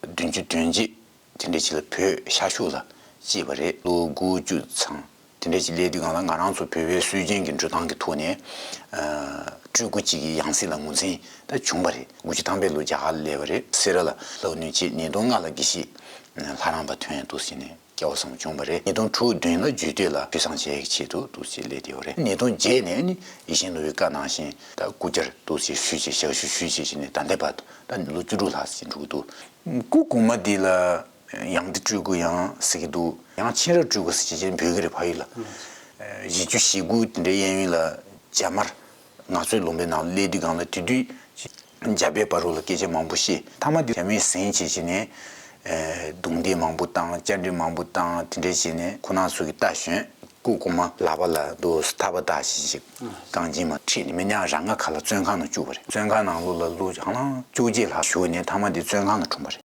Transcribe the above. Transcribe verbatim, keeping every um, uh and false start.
བདུན་ཅུ་དོན་གཅིག་དེ་འདྲ་ཅིག་ལ་བོད་ཤར་ཕྱོགས་ལ་སྐྱེས་པ་རེད། ལོ་དགུ་བཅུ་ཚང་དེ་འདྲ་ཅིག་སླེབས་དུས་སྒང་ལ་ང་རང་ཚོ་བོད་པའི་སྲོལ་རྒྱུན་གྱི་འགྲོ་སྟངས་ཀྱི་ཐོག་ནས་སྤྲུལ་སྐུ་གཅིག་གི་ཡང་སྲིད་ལ་ངོས་འཛིན་ད་བྱུང་བ་རེད། དགུ་བཅུ་ཐམ་པའི་ལོ་རྒྱ་གར་ལ་སླེབས་པ་རེད། སེ་ར་ལ་ལྷོ་ནུབ་བྱས། ཉིས་སྟོང་ལྔ་ལ་དགེ་བཤེས་ལྷ་རམས་པ་ཐོན་འདུག་ཟེར་ནས་སྐལ་བ་བཟང་པོ་བྱུང་བ་རེད། ཉིས་སྟོང་དྲུག་བདུན་ལ་རྒྱུད་སྟོད་ལ་སྤུས་གཙང་བྱེད་ཡག་ཆེད་དུ་འདུག་ཅེས་སླེབས་བསྡད་པ་རེད། ཉིས་སྟོང་བརྒྱད་ནས་ནི་ཡིད་བཞིན་ནོར་བུའི་བཀའ་ནང་བཞིན་ད་སྐུ་བཅར་འདུག་ཅེས་ཞུས་ཅེས་ཞབས་ཞུ་ཞུས་ཅེས་བྱས་ནས་ད་ལྟའི་བར་དུ་ད་ལོ་བཅུ་དྲུག་ལྷག་ཅིག་འགྲོ་གི་འདུག་སྐུ་གོང་མ་འདི་ལ་ཡང་ཏི་སྤྲུལ་སྐུ་ཡང་ཟེར་གྱི་འདུག་ཡང་ཕྱི་རབས་སྤྲུལ་སྐུ་ཟེར་བྱས་བྱས་འབོད་ཀྱི་རེད། ཕ་ཡུལ་ལ། བཞི་བཅུ་ཞེ་དགུ་དེ་འདྲའི་གཡས་གཡོན་ལ་རྒྱ་དམར་ང་ཚོའི་ལུང་པའི་ནང་སླེབས་དུས་སྒང་ལ་དེ་དུས་རྒྱ་བལ་བར་དུ་ལ་སྐད་ཆ་མང་པོ་བཤད། མཐའ་མ་དེ་རྒྱ་མིས་ཟིན་བྱས་བྱས་ནས་རྡུང་རྡེག་མང་པོ་བཏང་། བཅར་འདྲི་མང་པོ་བཏང་། དེ་འདྲ་བྱས་ནས་ཁོ་རང་ཚོ་གི་རྟ་ཞོན་སྐུ་གོང་མ་ལག་པ་ལ་འདུག་ཐག་པ་བཏགས་བྱས་བྱས་རྐང་རྗེན་མ་ཁྲིད་ནས་མི་ཉག་རང་ང་ཁ་ལ་བཙོན་ཁང་ནང་བཅུག་པ་རེད། བཙོན་ཁང་ནང་ལོགས་ལ་ལོ་ཧ་ལམ་བཅོ་བརྒྱད་ལྷག་བཞུགས་ནས་མཐའ་མ་དེ་བཙོན་ཁང་ལ་གྲོངས་པ་རེད།